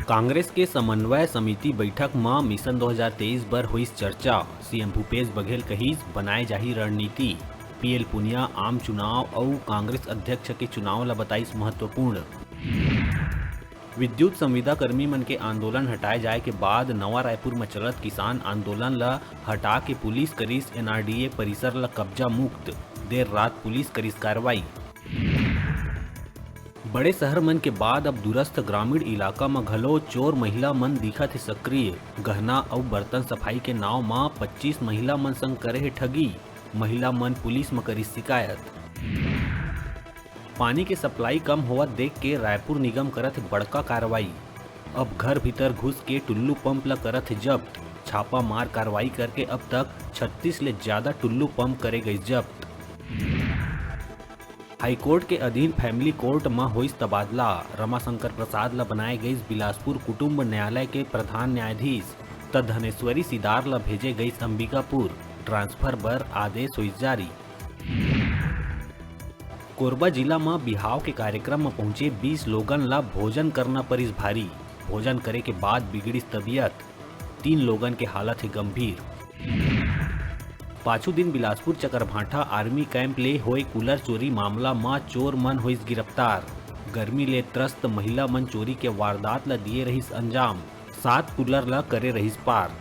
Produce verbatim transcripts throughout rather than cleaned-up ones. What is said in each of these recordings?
कांग्रेस के समन्वय समिति बैठक म मिशन दो हज़ार तेईस बर होइस चर्चा। सीएम भूपेश बघेल कहिस, बनाए जाही रणनीति। पीएल पुनिया आम चुनाव अउ कांग्रेस अध्यक्ष के चुनाव ल बताइस महत्वपूर्ण। विद्युत संविदा कर्मी मन के आंदोलन हटाए जाए के बाद नवा रायपुर म चलत किसान आंदोलन ल हटा के पुलिस करिस एनआरडीए परिसर ल कब्जा मुक्त। देर रात पुलिस करिस कार्रवाई। बड़े शहर मन के बाद अब दूरस्थ ग्रामीण इलाका म घलो चोर महिला मन दिखत हे सक्रिय। गहना अउ बर्तन सफाई के नाव म पच्चीस महिला मन संग करे हे ठगी। महिला मन पुलिस म करिस शिकायत। पानी के सप्लाई कम होवत देख के रायपुर निगम करत हे बड़का कार्रवाई। अब घर भीतर घुस के टुल्लू पंप ल करत हे जब्त। छापा मार कार्रवाई करके अब तक छत्तीस ले ज्यादा टुल्लू पंप करे गइस जब्त। हाईकोर्ट के अधीन फैमिली कोर्ट म होइस तबादला। रमाशंकर प्रसाद ल बनाए गइस बिलासपुर कुटुंब न्यायालय के प्रधान न्यायाधीश, त धनेश्वरी सिदार ल भेजे गइस अंबिकापुर। ट्रांसफर बर आदेश होइस जारी। कोरबा जिला म बिहाव के कार्यक्रम म पहुंचे बीस लोगन ल भोजन करना परिस भारी। भोजन करे के बाद बिगड़िस तबीयत। तीन लोगन के हालत हे गंभीर। पाछू दिन बिलासपुर चकरभाठा आर्मी कैंप ले होए कूलर चोरी मामला म चोर मन होइस गिरफ्तार। गर्मी ले त्रस्त महिला मन चोरी के वारदात ल दिए रहिस अंजाम। सात कूलर ल करे रहिस पार।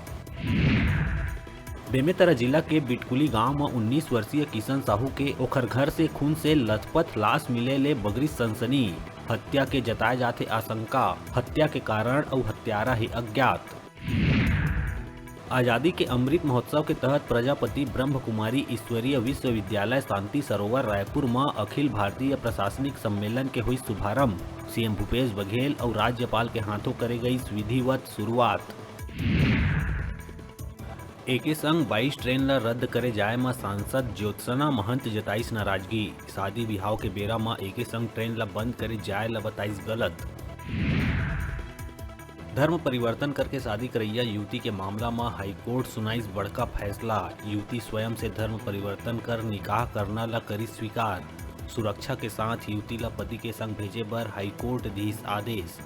बेमेतरा जिला के बिटकुली गांव म उन्नीस वर्षीय किशन साहू के ओखर घर से खून से लथपथ लाश मिले ले बगरिस सनसनी। हत्या के जताए जाथे आशंका। हत्या के कारण अउ हत्यारा हे अज्ञात। आजादी के अमृत महोत्सव के तहत प्रजापति ब्रह्म कुमारी ईश्वरीय विश्वविद्यालय शांति सरोवर रायपुर म अखिल भारतीय प्रशासनिक सम्मेलन के होइस शुभारंभ। सीएम भूपेश बघेल अउ राज्यपाल के हाथों करे गइस विधिवत शुरुआत। एके संग बाईस ट्रेन ल रद्द करे जाए म सांसद ज्योत्सना महंत जताइस नाराजगी। शादी बिहाव के बेरा म एके संग ट्रेन ल बंद करे जाए ल बताइस गलत। धर्म परिवर्तन करके शादी करइया युवती के मामला म हाईकोर्ट सुनाइस बड़का फैसला। युवती स्वयं से धर्म परिवर्तन कर निकाह करना ल करिस स्वीकार। सुरक्षा के साथ युवती ल पति के संग भेजे बर हाईकोर्ट दिस आदेश।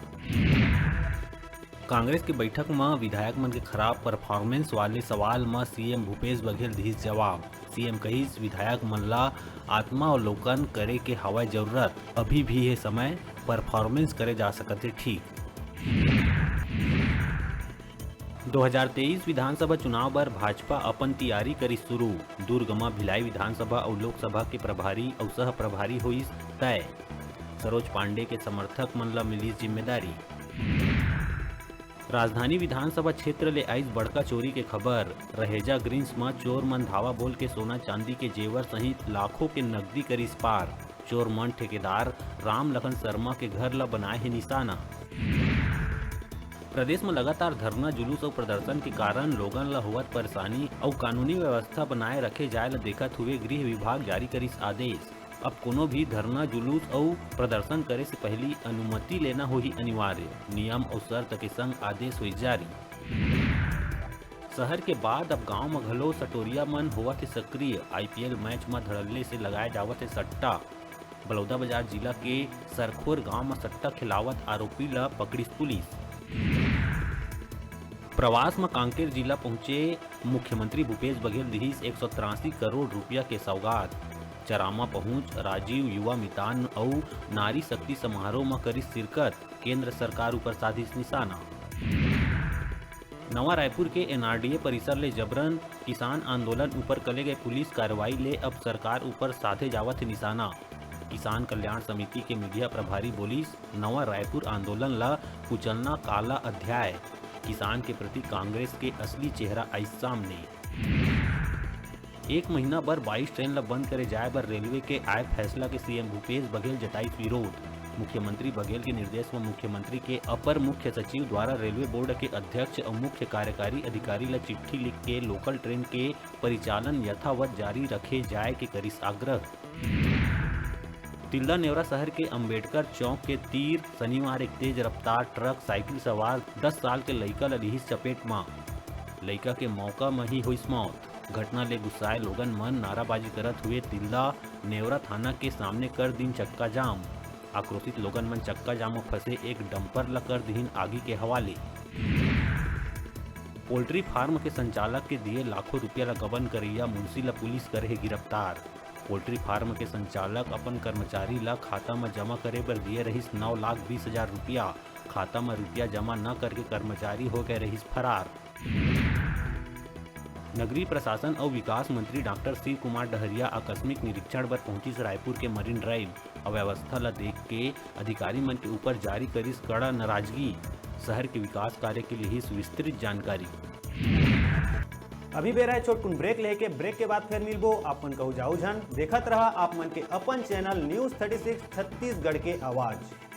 कांग्रेस के बैठक म विधायक मन के खराब परफॉर्मेंस वाले सवाल म सीएम भूपेश बघेल दिस जवाब। सीएम कहिस, विधायक मन ला आत्मावलोकन करे के हवय जरूरत, अभी भी हे समय, परफॉर्मेंस करे जा सकत हे ठीक। दो हज़ार तेईस विधानसभा चुनाव बर भाजपा अपन तियारी करिस शुरू। दुर्ग म भिलाई विधानसभा अउ लोकसभा के प्रभारी अउ सह प्रभारी होइस तय। सरोज पांडे के समर्थक मन ल मिलिस जिम्मेदारी। राजधानी विधानसभा क्षेत्र ले आइस बड़का चोरी के खबर। रहेजा ग्रीन्स म चोर मन धावा बोल के सोना चांदी के जेवर सहित लाखों के नकदी करिस पार। चोर मन ठेकेदार राम लखन शर्मा के घर ल बनाए हे निशाना। प्रदेश म लगातार धरना जुलूस अउ प्रदर्शन के कारण लोगन ल होवत परेशानी अउ कानूनी व्यवस्था बनाए रखे जाए ल देखत हुए गृह विभाग जारी करिस आदेश। अब कोनो भी धरना जुलूस अउ प्रदर्शन करे से पहिली अनुमति लेना होही अनिवार्य। नियम अउ शर्त के संग आदेश होइस जारी। शहर के बाद अब गांव म घलो सटोरिया मन होवत हे सक्रिय। आईपीएल मैच म धड़ल्ले से लगाए जावत हे सट्टा। बलौदाबाजार जिला के सरखोर गांव म सट्टा खेलावत आरोपी ल पकड़िस पुलिस। प्रवास म कांकेर जिला पहुंचे मुख्यमंत्री भूपेश बघेल दिहिस एक सौ तिरासी करोड़ रुपया के सौगात। चरामा पहुंच राजीव युवा मितान अउ नारी शक्ति समारोह म करिस शिरकत, केंद्र सरकार ऊपर साधिस निशाना। नवा रायपुर के एनआरडीए परिसर ले जबरन किसान आंदोलन ऊपर करे गए पुलिस कार्रवाई ले अब सरकार ऊपर साधे जावत हे निशाना। किसान कल्याण समिति के मीडिया प्रभारी बोलिस, नवा रायपुर आंदोलन ला कुचलना काला अध्याय। किसान के प्रति कांग्रेस के असली चेहरा आइस सामने। एक महीना बर बाईस ट्रेन ला बंद करे जाए बर रेलवे के आए फैसला के सीएम भूपेश बघेल जताइस विरोध। मुख्यमंत्री बघेल के निर्देश म मुख्यमंत्री के अपर मुख्य सचिव द्वारा रेलवे बोर्ड के अध्यक्ष अउ मुख्य कार्यकारी अधिकारी ला चिट्ठी लिख के लोकल ट्रेन के परिचालन यथावत जारी रखे जाए के करिस आग्रह। तिल्दा नेवरा शहर के अंबेडकर चौक के तीर शनिवार एक तेज रफ्तार ट्रक साइकिल सवार दस साल के लइका ल लिहिस चपेट म। लइका के मौका म ही होइस मौत। घटना ले गुस्साए लोगन मन नाराबाजी करत हुए तिल्दा नेवरा थाना के सामने कर दिन चक्का जाम। आक्रोशित लोगन मन चक्का जाम म फंसे एक डंपर ल कर दिहिन आगी के हवाले। पोल्ट्री फार्म के संचालक के दिए लाखों रुपया ल गबन करइया मुंशी ल पुलिस करे हे गिरफ्तार। पोल्ट्री फार्म के संचालक अपन कर्मचारी ल खाता म जमा करे बर दिए रहिस नौ लाख बीस हजार रुपया। खाता म रुपया जमा न करके कर्मचारी हो गए रहिस फरार। नगरीय प्रशासन अउ विकास मंत्री डॉक्टर शिव कुमार डहरिया आकस्मिक निरीक्षण बर पहुंचिस रायपुर के मरीन ड्राइव। अव्यवस्था ल देख के अधिकारी मन के ऊपर जारी करिस कड़ा नाराजगी। शहर के विकास कार्य के लिए ही विस्तृत जानकारी। अभी बेरा है छोटकुन ब्रेक लेके, ब्रेक के बाद फिर मिलबो। आप मन कहू जाऊ झन, देखत रहा आप मन के अपन channel news thirty six Chhattisgarh के आवाज़।